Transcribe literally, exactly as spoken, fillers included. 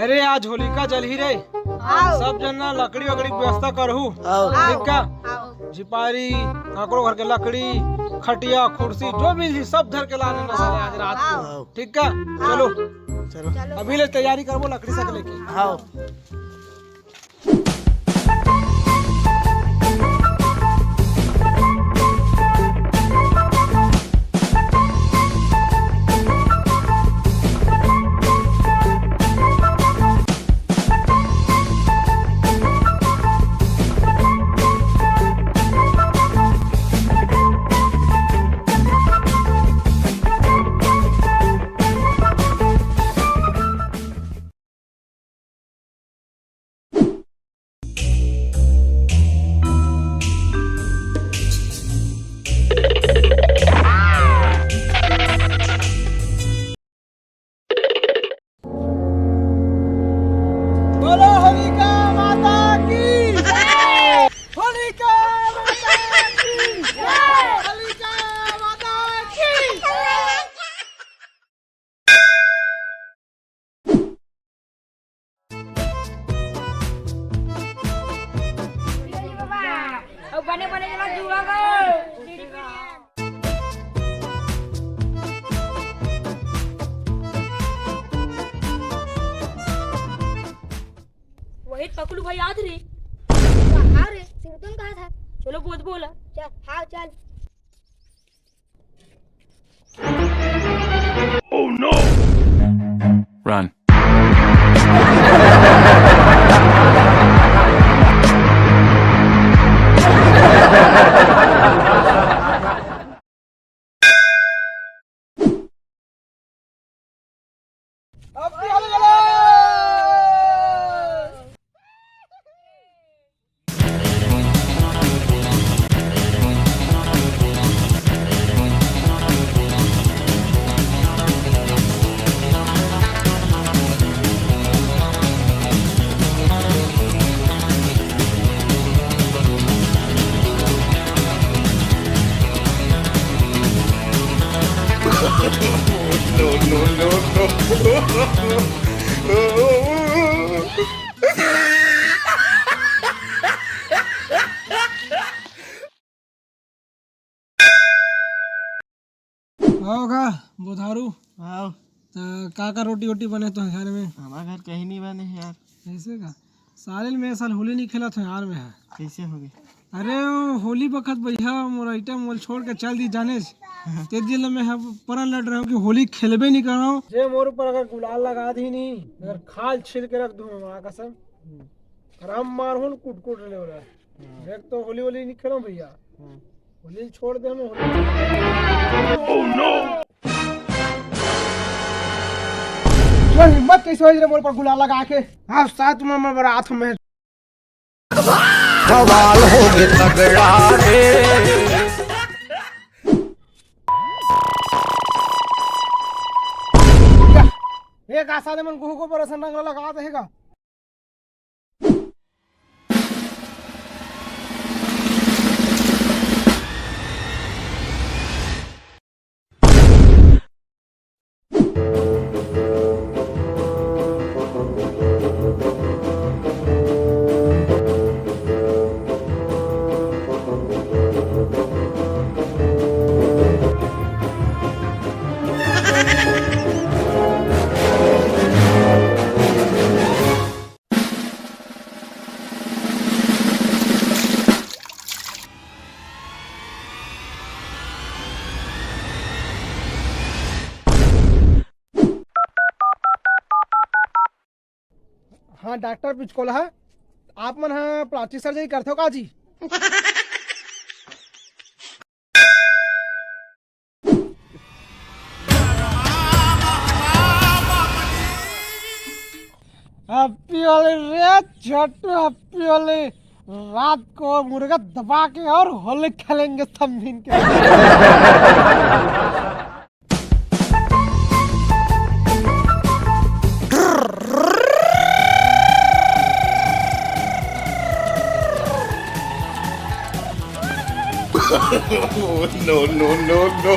अरे, आज होलिका जलही रे। आओ। सब जन ना लकड़ी वकड़ी के व्यवस्था करहू। आओ। ठीक का? आओ। झिपारी, काकरो घर के लकड़ी, खटिया, कुर्सी, जो मिलही सब धर के लाने ना साले आज रात को। आओ। ठीक का? चलो। चलो। चलो। अभी ले तैयारी करबो लकड़ी सकले के। आओ। बोलो होलिका माता की जय। होलिका माता की जय। होलिका माता की जय। अउ बने बने चला जुआ गो। वही पकलू भाई आत रे। हाँ रे, सिरतुन कहा था। चलो बोल बोला। चल, हाँ चल। Oh no! Run. No, no, no, no. आओ का बुधारू। आओ। त का का रोटी वोटी बने तो घर में? हमार घर कहीं नहीं बने है यार। ऐसे का? साले में साल होली नहीं खेला था यार मैं। कैसे हो गए? अरे वो होली बखत भैया मोर आइटम मोल छोड़ के चल दी जाने। ते दिन ल मैं ह परन लड़ रहा हूँ कि होली खेलबे नहीं कर रहा हूँ। जे मोर ऊपर अगर गुलाल लगा दी नहीं, अगर खाल छील के रख दूँ मैं माँ कसम। और हम मार हूँ कुट कुट ले वाला। देख तो होली वोली नहीं खेलो भैया। होली छोड़ दे हमें होली। Oh no! तोर हिम्मत कैसे होई रे मोर पर गुलाल लगा के? हाँ साथ में मैं बरात में। बवाल हो गया तगड़ा रे। एक आशा दे मन गुहू को बरसन रंग लगा देगा। हाँ डॉक्टर पिचकोला, आप मन हा प्लास्टिक सर्जरी करथो का जी? हैप्पी होली रे छोटू, हैप्पी होली। रात को मुर्गा दबा के और होली खेलेंगे सब मिल के। No, no, no, no.